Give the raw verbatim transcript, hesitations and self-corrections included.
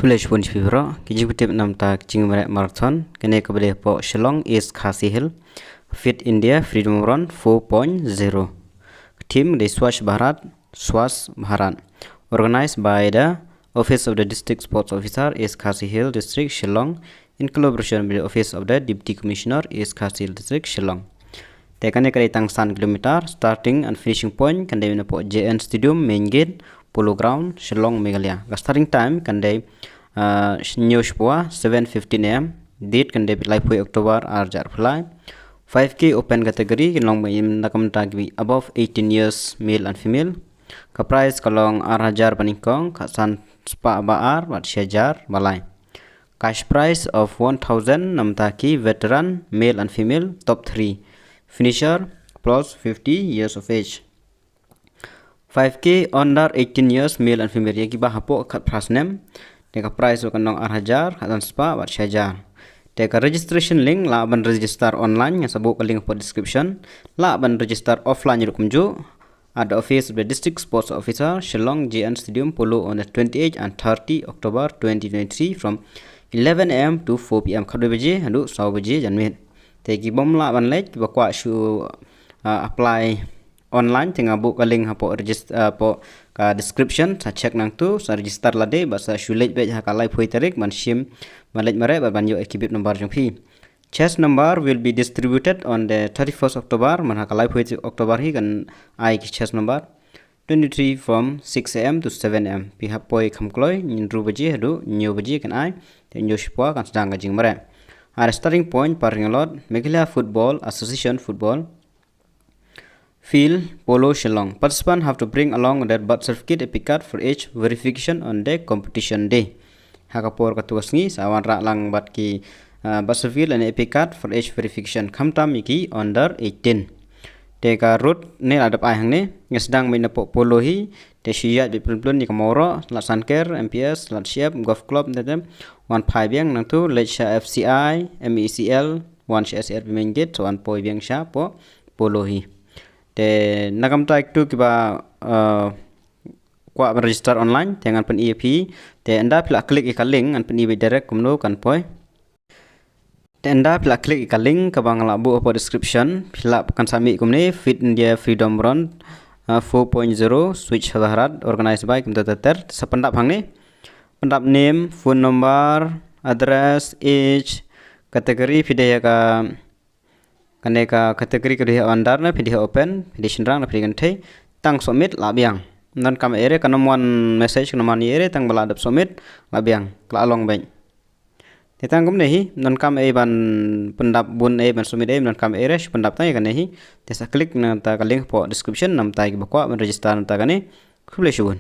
Khublei shibun ïa phi baroh. Ki jingpyntip namar ka jingmrek marathon kane kaba dei hapoh Shillong East Khasi Hills, Fit India Freedom Run four point zero. Ka theme dei Swachh Bharat, Swachh Bharat. Organized by the Office of the District Sports Officer, East Khasi Hills District, Shillong, in collaboration with the Office of the Deputy Commissioner, East Khasi Hills District, Shillong. Te kane ka dei tang san kilometer, starting and finishing point kan dei napoh J N Stadium, Main Gate, Polo Ground, Shillong, Meghalaya. Ka starting time kan dei, ah, hynñiew shapoh, seven fifteen A M. Date kan dei laiphew October, ar hajar arphew lai. Five K open category, kin long ba im na ka bynta ki above eighteen years, male and female. Ka prize ka long ar hajar banyngkong, khatsan spah ba ar, bad shi hajar ba lai. Cash prize of one thousand namar ki veteran, male and female, top three. Finisher, plus fifty years of age. Five K under eighteen years, male and female, ïa kiba hapoh khatphra snem. Te ka prize kan long ar hajar, khatsan spah, bad shi hajar. Te ka registration link, lah ban register online, nga sa buh ka link hapoh description. Lah ban register offline ruh kumjuh at the office of the District Sports Officer, Shillong, J N Stadium, Polo, on the twenty-eighth and thirty October twenty twenty-three from eleven A M to four P M, khatwei baje haduh saw baje janmiet. Te kibym lah ban leit, kiba kwah shu, ah, apply online, te nga buh ka link hapoh regist-, ah, hapoh ka description, sa check nangtu, sa register lade, bad sa shu leit beit ha ka laiphew tarik, ban shim, ban leit mareh, bad ban ïoh ïa ki bib number jong phi. Chest number will be distributed on the thirty-first October, man ha ka laiphew October hi kan ai ki chest number. Twenty-three from six A M to seven A M. Phi hap poi kham kloi, hynriew baje haduh hynñiew baje kan ai, te hynñiew shapoh kan sdang ka jingmareh. Ar starting point, Parking Lot, Meghalaya Football Association Football Field, Polo, Shillong. Participants have to bring along their birth certificate, epic card for age verification on the competition day. Ha ka por katto ka sngi, sa wanrah lang bad ki, ah, birth certificate lane epic card for age verification. Khamtam ïa ki under eighteen. Te ka route ne la dep ai hangne, nga sdang beit napoh Polo hi, te shu ïaid beit pynplun ïa ka Mawroh, Ladsanker, M P S, Ladshep, Golf Club, te te, wan phai biang nangtu, leit sha F C I, M E C L, wan sha S A R P Main Gate, sa wan poi biang shapoh Polo hi. Te na ka bynta kito kiba, eh, kwah ban register online, te ngan pyni ïa phi. Te ynda phi la click ïa ka link, ngan pyni beit direct kumno kan poi. Te ynda phi la click ïa ka link kaba nga la buh hapoh description, phi la kan sa mih kumne, Fit India Freedom Run, uh, four point zero, Swachh Bharat, organized by, kumta ter ter, sa pyndap hangne. Pyndap name, phone number, address, age, category, phi dei ïa ka, kane ka category ka dei under ne, phi dei open, phi dei shynrang ne, phi dei kynthei, tang submit, lah biang. Ym donkam ïa ei ei, kan ym wan message, kan ym wan ïa ei ei, tang ba la dep submit, lah biang, ka la long beit. Te tang kumne hi, ym donkam ei ban pyndap bun ei ban submit ei, ym donkam ei ruh, pyndap tang ïa kane hi. Te sa click na kata ka link hapoh description, namar kiba kwah ban register na kata kane. Khublei shibun.